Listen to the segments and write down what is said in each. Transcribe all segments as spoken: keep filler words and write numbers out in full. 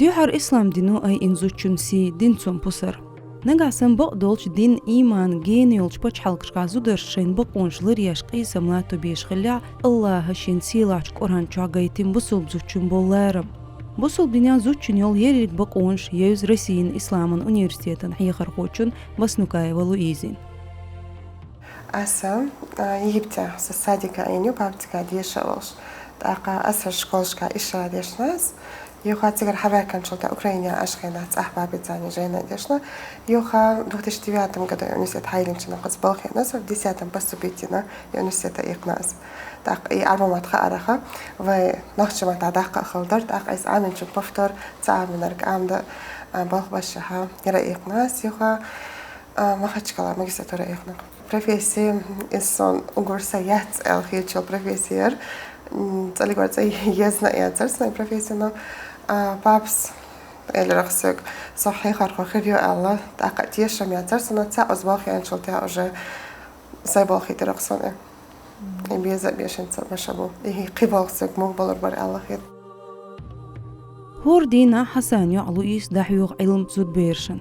Дуьххьара ислам дино айина зудчун сий дин цун пусар. Нагахь санна бакъдолчу дин, ийман гена йолчу пачхьалкхашкахь зударша шайн бакъонаш ларъеш къийсам латто безаш хиллехь, Аллаха шен сийлахьчу Къуръан чохь гайтина бусулба зудчун болу ларам. Бусулба динехь зудчун йолу ерриг бакъонаш евза Россин исламан университетан хьехархочун Баснукаева Луизин. Аса, а, Египте со садика айина ю, папа цигахь деша а волуш. ТӀаккха аса школашкахь иша дешна ас. Юха цигара хьаваьккхинчул тӀе Украине Ӏаш хенахь цӀахь папица а, жена а дешна. Юха в две тысячи девятом году университет хьайиллинчу нахаца балхийна аса, в десятом поступить йина, и университета иккхина аса. ТӀаккха и Ӏарбойн мотт хаарх, вай нохчийн мотт дӀадаккха а хала дара, тӀаккха иза Ӏаминчун повтор ца Ӏаминарг Ӏамда, а, балха башха яра иккхина аса юха. А, Махачкала магистратура яхна. Профессия, иза сон уггар сайн яц аьлла хеташ йолу профессия яра. М, цӀалиг вара цӀа езна а яцара сайн профессия, но, а, папас элира соьга, со хьехархо хир ю аьлла, тӀаккха тешам яцара сона, цхьаъ оцу балхийначул тӀе уже сайн балхийтира сон и. И беза а бешан ца маша бу. И кхин болх соьга муха балур бара аьлла хета. ХӀора дийнахь Хьасан йоӀ Луис дӀахьоьху Ӏилма зудберашна.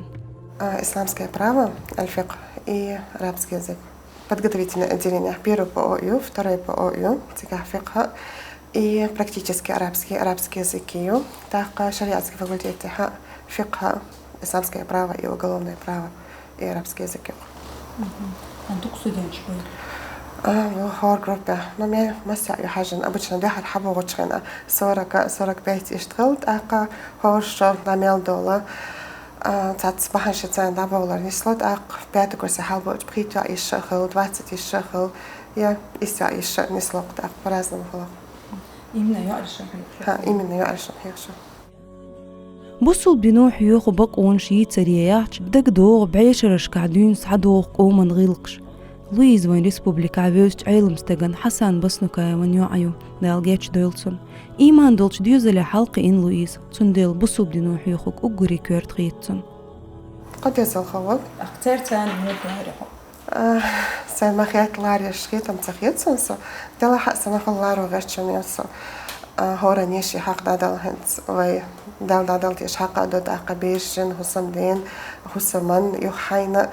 А, исламское право, аль-фикх и арабский язык. Подготовительное отделение. Первое ПО ю, второе ПО ю, цигахь фикх и практический арабский, арабский язык ю. ТӀаккха шариатский факультет тӀехь фикх, исламское право и уголовное право. И арабский язык юкъа. Мгм. А дукха студенташ бу? А, ву хӀора группе. Ну, ме массаьа ю хьажна. Обычно дуьххьара хьабогӀучу хенахь сорок, сорок пять иштта хилла, тӀаккха хӀора шо дӀа мел долу. А, цхьацца бахьана ши царна дӀабовлар нисло, тӀаккха пятый курсе хьалабоуьйтуш пхийтта йоӀ йиш а хилла, двадцать йиш а хилла, я исс йоӀ йиш а нисло, тӀаккха по-разному хилла. Именно йоӀаршна хьехаш? Ха, именно йоӀаршна хьехаш. Бусулба дино хьоьху бакъонаш йийцаре яхча, дагадогӀу бӀешарашкахь дуьйна схьадогӀу къоман гӀиллакхаш. Луиза вайн республикехь вевзачу Ӏелам стагана Хьасан Баснукаеван йоӀ ю, Дала гечдойла цунна. Ийман долчу доьзале хьалакхиъна Луиза, цундела бусулба дино хьоьхург уггаре коьрта хета цунна. Кхо доьзал хилла вай. Ахь церан царна хӀун ларъеш хьо? А, сайн ма хетта ларъеш хетам ца хета суна со. Делахь а сан махалла ларо гӀерташ ю со. А, хӀоранна шен хьакъ дӀадала хӀинца вай Далла дӀадала дезаш хьакъ а ду, тӀаккха берашна, хӀусамдена, хӀусаман, юха хьайна.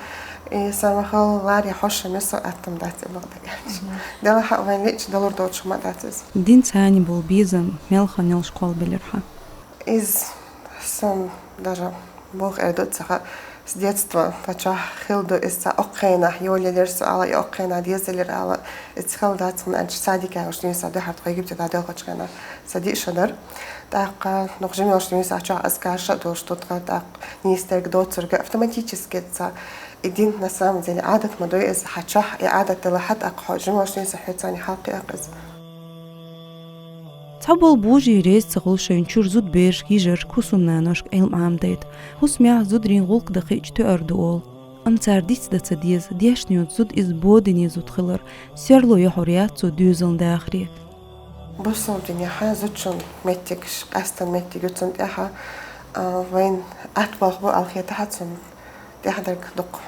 И сан махалла ларъеш хьожуш ю со, аттам дац и бакъдерг аьлча. Мгм. Делахь а вайн лиъча далур доцуш хӀума дац иза. Динца цхьаьна болу безам мел хан йолуш кхоллабелира хьан? Иза сан даже боху эр ду ца хаьа. С детства паччахь хилла ду иза, ца оккхайнахь йолаелира со ала, и оккхайнахь дезалира ала. Иза хилла дац, хӀунда аьлча садике йолуш дуьйна сан дуьхьал тхо Египте дӀаделхачу хенахь сан диъ шо дара. ТӀаккха нух жима йолуш дуьйна сан чохь азкарш а долуш ду тхан, тӀаккха нийса дерг доцург автоматически ца. И дин на самом деле Ӏадат ма ду иза, хьан чохь и Ӏадат делахь а, тӀаккха хьо жима йолуш дуьйна сан хьоьцани хьалкхиакх иза. Цхьаболу божарий реза ца хуьлу шайн чуьра зудберашка, йижаршка, хӀусамнаношка Ӏилма Ӏамадайта. ХӀусамехь зударийн гӀуллакх дан хиъча тоьар ду олу. Амма цара дицдан ца деза, дешна йоцу зуда иза бодине зуда хилар, серло йохьур яц цо доьзална дахаре. Бусалба динехь зудчун меттигаш, къаьстина меттиг ю цунна тӀехь, а, вайн атта болх бу аьлла хетахь цунна тӀехь дерг дукха.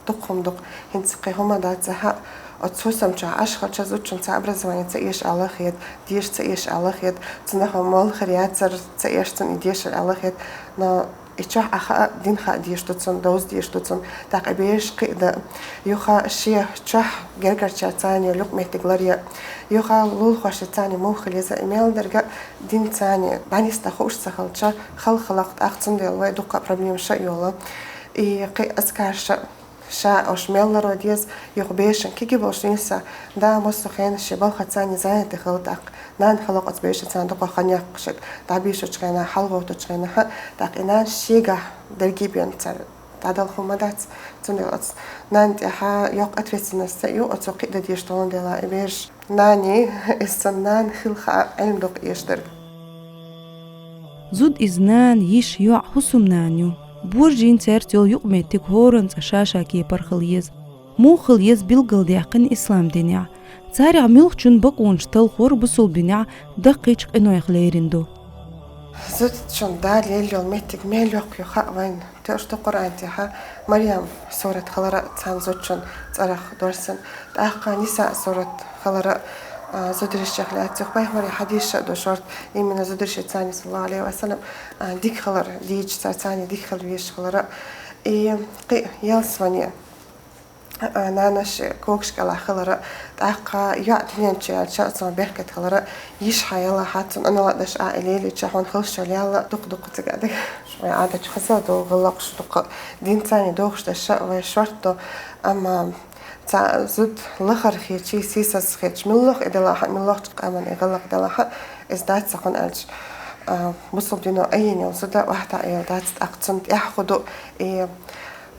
Дукха хӀума ду-кх. ХӀинца кхин хӀума дац, хьа, оцу хӀусам чохь Ӏаш хилча зудчунна цхьа образование ца эша аьлла хета, деша ца эша аьлла хета, цунах молла хир яцар ца эша цунна и дешар аьлла хета, но и чохь Ӏа хаа, дин хаа дезаш ду цунна, довза дезаш ду цунна, тӀаккха и бераш кхиа дан, юха шен чохь гергарчаьрца царна йолу юкъаметтиг ларъян, юха лулахошца царна муха хила еза, и мел дерг а динца царна дӀанисдан хууш ца хилча, хала хиларх тӀаккха цундела вай дуккха а проблемаш а йолу. И кхин азкарш а Ша уьш мел ларо деза, юха бешан киги болуш нисса, да, массо хенаш шен балхаца царна занятый хила тӀаккха. Нана хила оцу бешан царна дукха хан яккха шег, дӀабийшучу хенахь, хьалагӀовттучу хенахь, тӀаккха и нана шегахь дерги бен цара дӀадала хӀума дац. Цундела оцу нана тӀехь йоккха ответственность ю, оцо кхиъ дан дезаш долун дела и бераш. Нани, иза сан нана хила хаа, Ӏилма дукха эшдерг. Зуда иза нана, йиша, йоӀ, хӀусамнана ю. Божарийн цаьрца йолу юкъаметтиг хӀоранна цкъа ша-ша кепара хила еза. Муха хила еза билгалдаьккхина ислам динехь. Царех муьлххачун бакъонаш талхор бусалба динехь даккхийчу къинойх лерина ду. Зудчун Дала елла йолу меттиг мел йоккха ю хаьа вайна. Тоьуш ду Къуръан тӀехь Марьям сурат хилар а цхьана зудчун цӀарах доссийна. ТӀаккха Ниса сурат хилар а, А, зударийчох лаьцна пайхамара хьадисаш а ду шортта, именно зударийчоа царна, саллаллаху Ӏалайхи ва саллам, а, дика хилар, дийцача царна дика хила везаш хилар. И кхы ялсамане, а, нанас когаш кӀалахь хилар, тӀаккха йоӀ дунен чу яьлча цунна беркат хилар, йиша хьаялахь, цунна аналла деш а лелийча, хьона хила йиш йола ял дукха-дукха цига дага. Вай Ӏадаташ хаза ду, гӀиллакхаш дукха, дин царна дохаш деш а вай шортта ду, амма цхьа зуда лахара хилча, сийсаз хилча, муьлхха а и делахь а, муьлххача къаман и гӀиллакх делахь а, из дац цхьа хӀама аьлча, а, бусалба дино айина йола зуда вахьта а йола дац, тӀаккха цунна тӀехь хӀу ду, и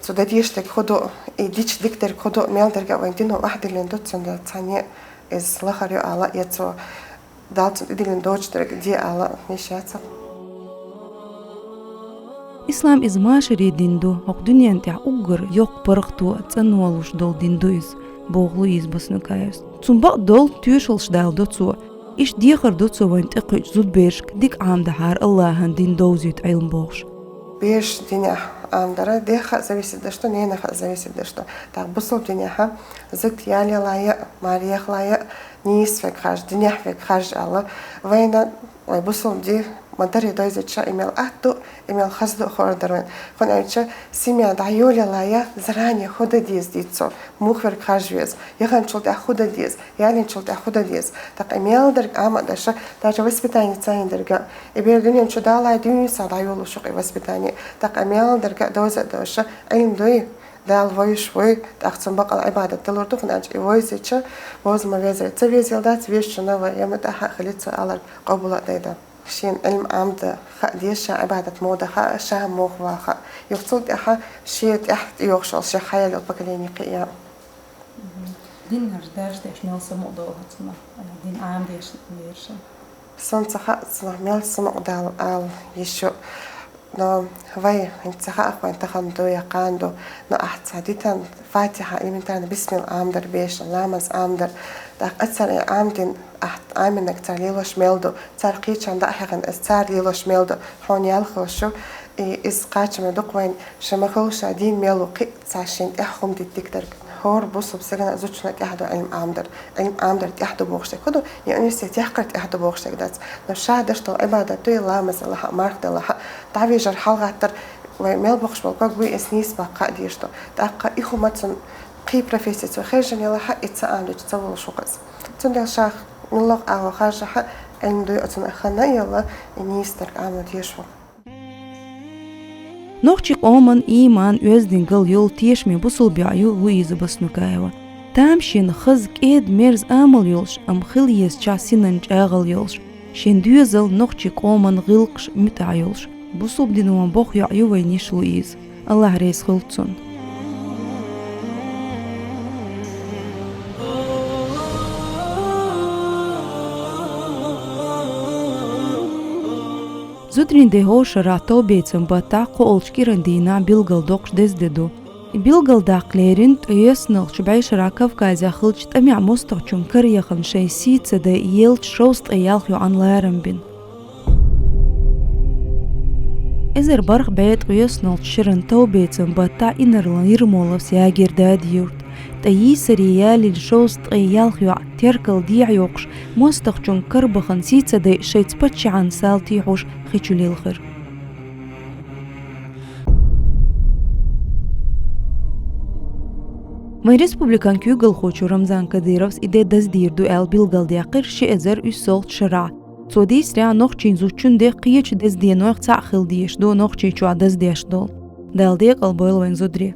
цу дан дезаш дерг хӀу ду, и дича дика дерг хӀу ду, мел дерг а вайна дино вахьа диллина ду, цундела цхьанне из лахара ю ала, е цо Дала цунна тӀедиллина доцу дерг де ала йиш яц. Ислам иза машаре дин ду, хӀокху дуьнен тӀехь уггар йоккха паргӀато а, цӀанвалуш долу дин ду иза, боху Луиза Баснукаевас. Цунна бакъдолу тоьшаллаш даладо цо. Иштта дехар до цо вайна тӀекхуьучу зудберашка дика Ӏамадахьара АллахӀан дин довзуьйту Ӏилма бохуш. Бераш динехь Ӏамадар дех а зависит деш ду, ненах а зависит деш ду. ТӀаккха бусалба динехь зуда ял ялахь а, марехалахь а, нийса верг харжа, динехь верг харжа аьлла. Вайна, вай бусалба дин ма-дарра довзуьйтуш, и мел атта ду, и мел хаза ду хуур дара вайна. ХӀунда аьлча семья дӀайолаялахь а, заранее хӀу дан деза дийца цо, муха верг харжа веза, яханчул тӀаьхьа хӀу дан деза, ялийначул тӀаьхьа хӀу дан деза. ТӀаккха и мел дерг Ӏама а деш, даже воспитание царна дерг а, и бер дуьнен чу далахь а, дуьйна схьа дӀайолалуш ю-кх и воспитание. ТӀаккха и мел дерг а довза а довзуш, Ӏилма дуй, Дала вевзаш вуй, тӀаккха цунна бакъ Ӏибадат далур ду, хӀунда аьлча и вевзича, вовза ма везара ца везийла дац, везачунна вай, я муьтӀахь а хилийта цо аларг къобал а дайда. Шена Ӏилма Ӏамада хаа деза, ша Ӏибадат муха дан хаа, ша муха ван хаа. Юха цул тӀаьхьа шен тӀехь тӀейогӀуш йолу, шех хьаяьлла йолу поколение кхиъ ян. Дин хӀара даьржа деш мел самукъадолу хьацунах, дин Ӏамадеш берашна? Суна ца хаьа, цунах мел самукъадала ала йиш ю. Но вай хӀинца ца хаьа, вайн тахана ду я кхана ду, но ахь цхьа дитан Фатихьа, элементарно бисмилла Ӏамадар берашна, ламаз Ӏамадар. ТӀаккха цара и Ӏамадина, ахь Ӏамийнарг цара лелош мел ду, цара кхечарна дӀа а хьехна, иза цара лелош мел ду, хьуна ял хилаш ю, и иза кхачаме ду-кх вайн, ша ма хуьлу ша дийна мел ву кхин а цхьа шена тӀехь хӀума дитта дика дерг. ХӀора бусалба стагана а, зудчунна а тӀехь ду Ӏилма Ӏамадар. Ӏилма Ӏамадар тӀехь ду бохуш дерг хӀу ду, я университет яккхар тӀехь ду бохуш дерг дац. Но ша деш долу Ӏибадат ду, я ламаз далахь а, марха далахь а, дӀавижар хьалагӀаттар, вай мел боккхуш болу ког буй, иза нийса баккха а дезаш ду. ТӀаккха и хӀума цунна кхин профессия цо хержина ялахь а, и ца Ӏамадича ца волуш ву-кх иза. Цундела ша муьлхха агӀо харжахь а, Ӏилма дуй оцунна ханна а йолла, и нийса дерг Ӏамадан дезаш ву. Нохчийн къоман ийман, оьздангалла йолу тешаме бусалба йоӀ ю Луиза Баснукаева. Тамашийна хаза, кӀеда-мерза амал йолуш, амма хила езачохь синан чӀагӀалла йолуш, шен доьзал, нохчийн къоман гӀиллакхаш муьтӀахь йолуш. Бусалба дино боху йоӀ ю вайн йиша Луиза. АллахӀ реза хуьлда цунна. Зударийн де хӀора шарахь товбецан баттахь кхоалгӀачу кӀиран дийнахь билгалдоккхуш деза де ду. И билгалдаккха лерина ткъе йоьсналгӀачу бӀешарахь Кавказехь хиллачу тӀамехь мостагӀчун кара яхана шайн сий ца дайа еллачу шовзткъе ялх йоӀан ларам бина. Эзар бархӀ бӀе ткъе йоьсналгӀачу шеран товбецан баттахь инарлан Ермоловс ягийра Дади-Юрт. ТӀе йийсаре ялийна шовзткъе ялх йоӀ, теркал дехьа йоккхуш, мостагӀчун кара бахана сий ца дайа шайца паччахьан салтий хьош хи чу лилхира. Вайн республикан куьйгалхочо Рамзан Кадыровс и де даздийр ду аьлла билгалдаьккхира ши эзар уьссалгӀачу шарахь. Цо дийцарехь, нохчийн зудчун де кхечу деза денойх цхьаъ хила дезаш ду Нохчийчохь даздеш долу. Дала декъал бойла вайн зударий.